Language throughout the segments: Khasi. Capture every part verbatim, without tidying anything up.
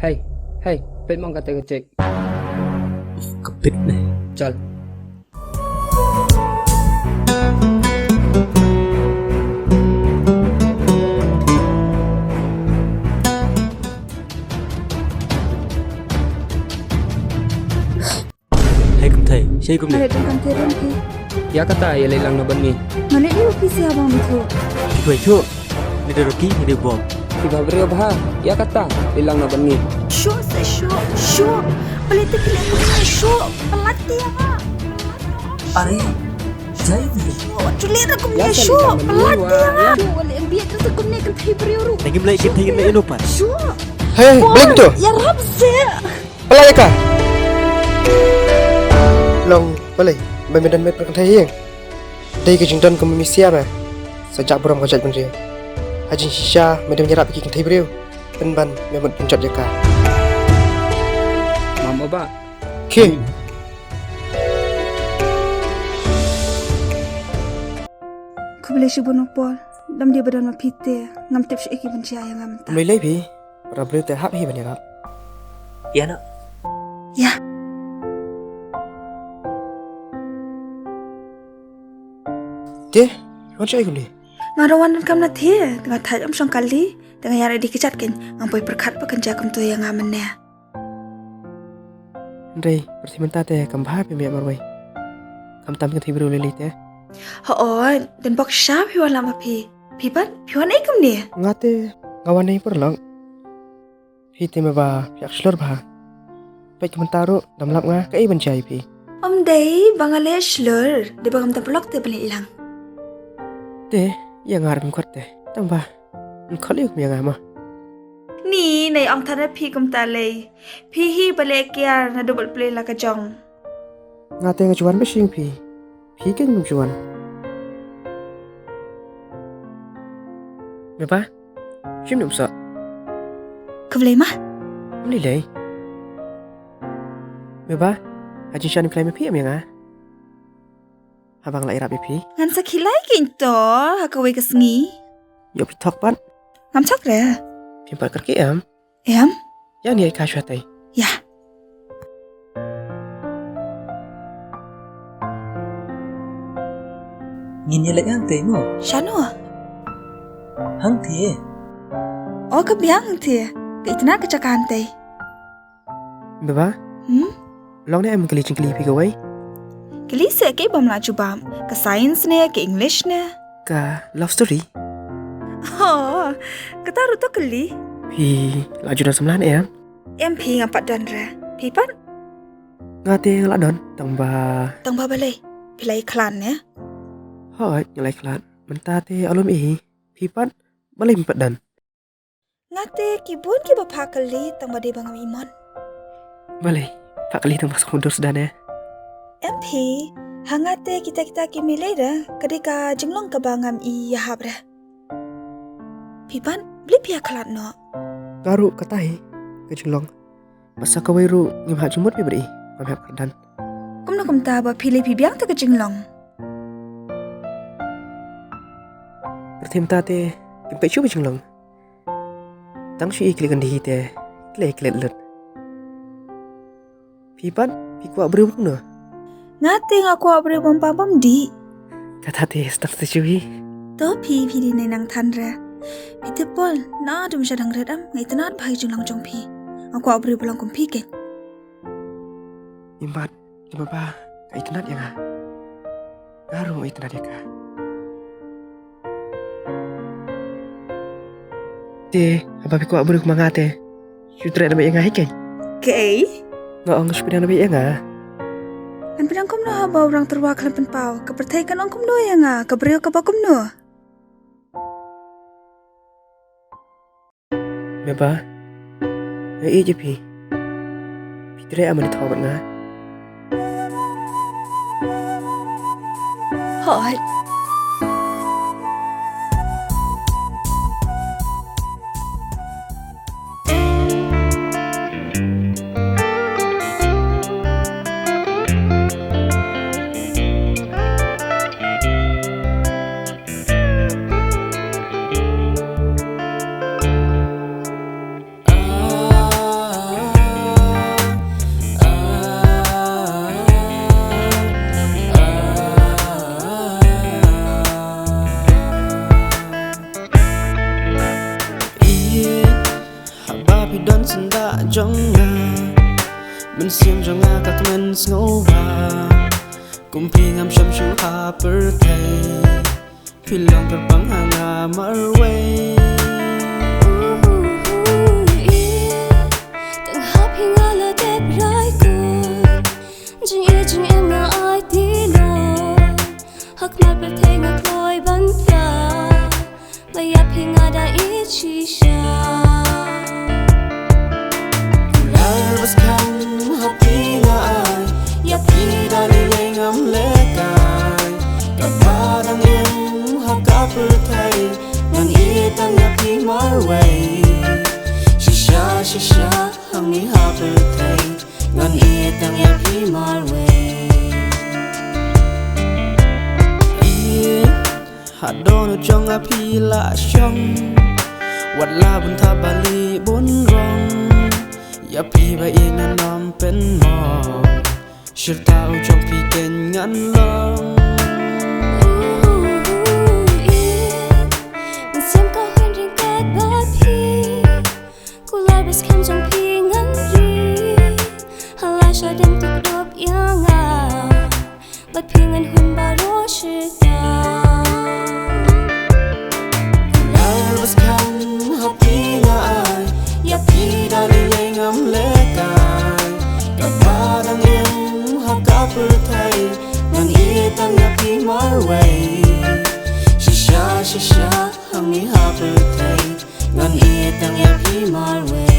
Hey, hey, peit mo kata ka chick. Ka peit ne. Chal. Hei kumthei, shei kumne. Are jong kumthei rum ki. Ïa kata ïa leit lang na ban ngi. Mane ïa u phi sia bang bithu. Ki koi chu. Ni de roki, ni de bom. Ki ba briew bha. Ïa kata leit lang na ban ngi. Shu se shu, shu. Pale te pale kumne shu. Palat te ïa nga. Are. Jai ni. Shu, chule ra kumne shu. Palat te ïa nga. Shu, wale em biat te kumne kumthei briew ru. Nangim lai kumthei na ino pa. Shu. Hei, bling tu. Ïarap se. Pala ïa ka. Long balei ba me don met pyrkhat ïing. Dei ka jingdon ka misia me. Sa jak burom ka jait bynriew. Ha jingshisha me don ïarap ki kynthei briew. Pynban me mut pynjot ïa ka. Mama ba. Ki. Khublei shibun Paul. Dam dei ba don ma phi te ngam tip shu iki ban jia ïa nga mynta. Mlei lei phi. Para briew te hap hi ban ïarap. Ïa na. Ïa. Te, wan shai kumne. Nga rawan kam na the, nga thaj am shong kali, te nga ïa ready kjat ken, ngam poi pyrkhat ba kan jia kumto ïa nga mynne. Ndrei, pyrthei mynta te kam bha phi mia marwei. Kam tam kynthei briew lili te. Ho, den bok sha phi wan lam ma phi. Phi pat, phi wan ei kumne? Nga te, nga wan ei paralok. Phi te me ba phi ak shlur bha. Peit ka mynta ruh dam lap nga ka ei ban jia ïa phi. Om dei ba nga leh shlur dei ba ngam dam paralok te ban leh lang. Te ïa nga ruh khot te tang ba khot ïa nga ma. Ni nai ong than phi kumta lei. Phi hi ba leh kiar na double play la ka jong. Nga te nga juan ba shing phi. Phi ken ngam juan. Me ba? Shim num sa. Khublei ma. Khublei lei. Me ba? Ha jingshisha nim khlei me phi em ïa nga. Haba nga la ïarap ïa phi. Ngan sa khilai kein to ha kawei ka sngi. Ïoh phi thok pat. Ngam thok re. Phim pat kyrkieh em. Em? Ïa ngi ai ka shuwa tei. Ïa. Ngin ïa leit hangtei mo. Shano? Hangtei. O ka biang hangtei. Ka itynnad ka jaka hangtei. Baba? Hmm? Long ne em kylli jingkylli phi kawei? Kylli se kaei bym lah jubab. Ka science ne, ka English ne? Ka love story? Oh, kata ruh to kylli. Phi la ju don samla ne em? Em phi ngam pat don re. Phi pat? Nga te nga la don, tang ba. Tang ba balei? Phi la ïakhlad ne? Hooid, nga la ïakhlad. Mynta te alum i. Phi pat, balei phi pat don? Nga te ki bun kiba phah kylli tang ba dei ba ngam ïohi mon. Balei? Phah kylli tang ba sngewdur sdang eh. Em phi, ha nga te kita kita ki mih lei re, ka dei ka jinglong kaba ngam ïohi ïahap re. Phi pat, balei phi ïakhlad noh? Nga ruh kata hi, ka jinglong. Bad sa kawei ruh ngim hap jingmut phi bad i, ngam hap kyrdan. Kumno kumta ba phi lei phi biang te ka jinglong? Pyrthei mynta te, kim peit shuh ba jinglong. Tang shu i klet kyndihi te, klet klet lut. Phi pat, phi kwah briew kumno? Nga te nga kwah briew bym pang bym dih. Kata te stang te shu hi. To phi, phi dei nai nang than re. Phi tip Paul, naduh mynshwa dang rit em, nga itynnad bha ïa ka jinglong jong phi. Nga kwah briew ba long kum phi keiñ. Im pat, i baba, ka itynnad ïa nga. Nga ruh nga itynnad ïa ka. Te, haba phi kwah briew kumba nga te. Shu treh na beit ïa nga hi keiñ. Kaei? Nga ong shu pdiang na beit ïa nga. Ngan pdiang kumno haba u rang tyrwa khlem pynpaw. Ka pyrthei kan ong kumno ïa nga, ka briew kaba kumno. Me ba, nga ïeit ïa phi. Phi treh ïa mane thaw bad nga. Hooid. Phi don syndah jong nga, mynsiem jong nga ka kmen sngewbha. Kum phi ngam shym shuh ha pyrthei, phi long kyrpang ha nga marwei. Tang ha phi nga la dep rai kut, jingïeit jingim nga ai ti lo. Ha khmat pyrthei nga kloi ban pla, ba ïa phi nga da ïeit shisha. Kular ba skhem ha phi nga ai, ïa phi da lei lei ngam lehkai. Katba dang im ha ka pyrthei, ngan ïeit tang ïa phi marwei. Shisha shisha hangne ha pyrthei, ngan ïeit tang ïa phi marwei. Ïeit, ha dohnud jong nga phi la shong. Wat la bun thap bali bun rong, ïa phi ba ïeit ngan ym pynmong. Shirta u jong phi keiñ ngan long. Ïeit, mynsiem ka hun ryngkat bad phi. Kular ba skhem jong phi ngan ri, ha la shadem to kdup ïa nga, bad phi ngan hun baroh shirta. Kular ba skhem ha phi nga ai, ïa phi da lei lei ngam lehkai. Katba dang im ha ka pyrthei, ngan ïeit tang ïa phi marwei. Shisha shisha hangne ha pyrthei, ngan ïeit tang ïa phi marwei.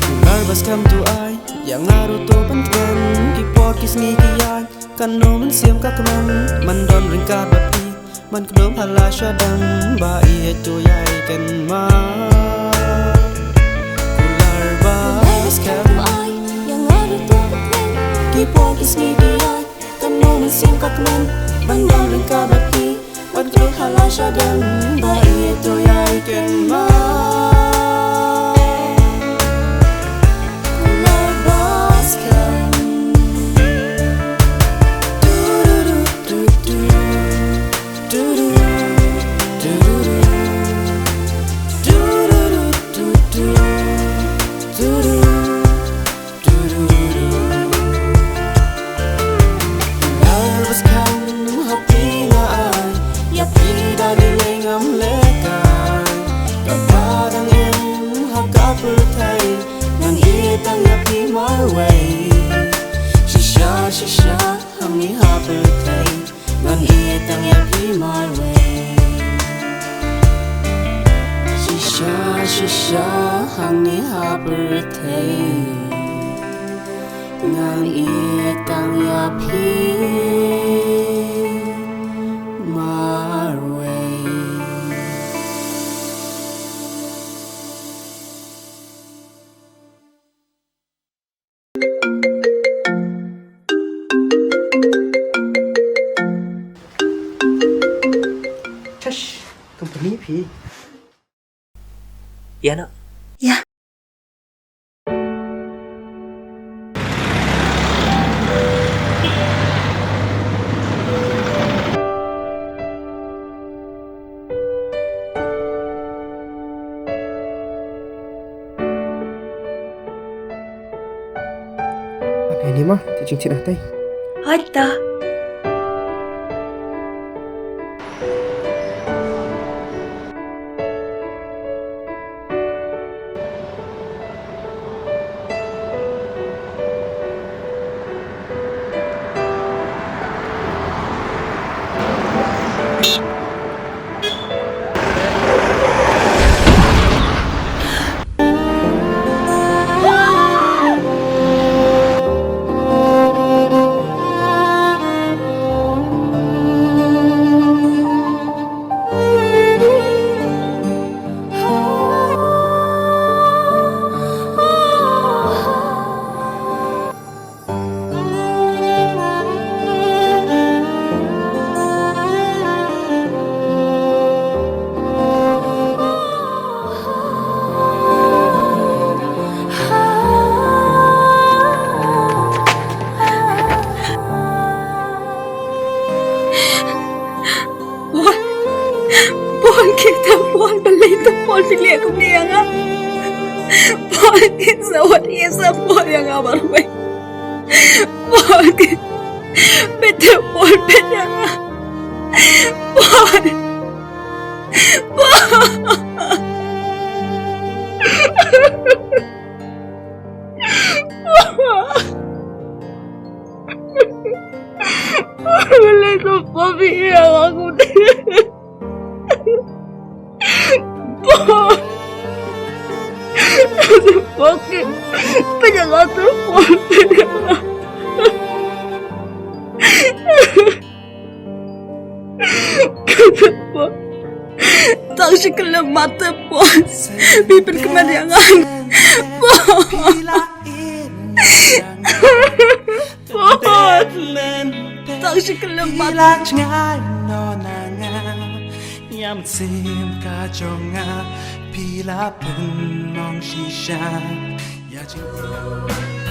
Kular ba skhem to ai ïa nga ruh to ban kmen, ki por ki sngi ki ïaid, katno mynsiem ka kmen ban don ryngkat bad phi. Ban kdup ha la shadem ba ïeit to ïai kynmaw. Kular ba skhem to ai ïa nga ruh to ban kmen, ki por ki sngi ki ïaid, katno mynsiem ka kmen ban don ryngkat bad phi. Ban kdup ha la shadem ba ïeit to ïai kynmaw. Kular ba skhem. Kular ba skhem ha phi nga ai, ïa phi da lei lei ngam lehkai. Katba dang im ha ka pyrthei, ngan ïeit tang ïa phi marwei. Shisha shisha hangne ha pyrthei, ngan ïeit tang ïa phi marwei. Shisha shisha hangne ha pyrthei, ngan ïeit tang ïa phi marwei. Shush, company phi. Ïa na. Ïa. Ane ni ma, ti jingthied hangtai. Hoi ta. Paul, kin sa wat ïa sa Paul ïa nga marwei. Paul, kin pynthut Paul pynthut ïa nga. Paul. Paul. Paul, kin sa Paul pynthut ïa nga. Paul. Paul, kin pynthut ïa nga, Paul. Tang shi khyllem mat te Paul. Phi pynkmen ïa nga. Paul. Paul. Tang shi khyllem mat. Phi la jngai noh na nga. Ïa mynsiem ka jong nga. Phi la pynmong shisha. Ïa jingim.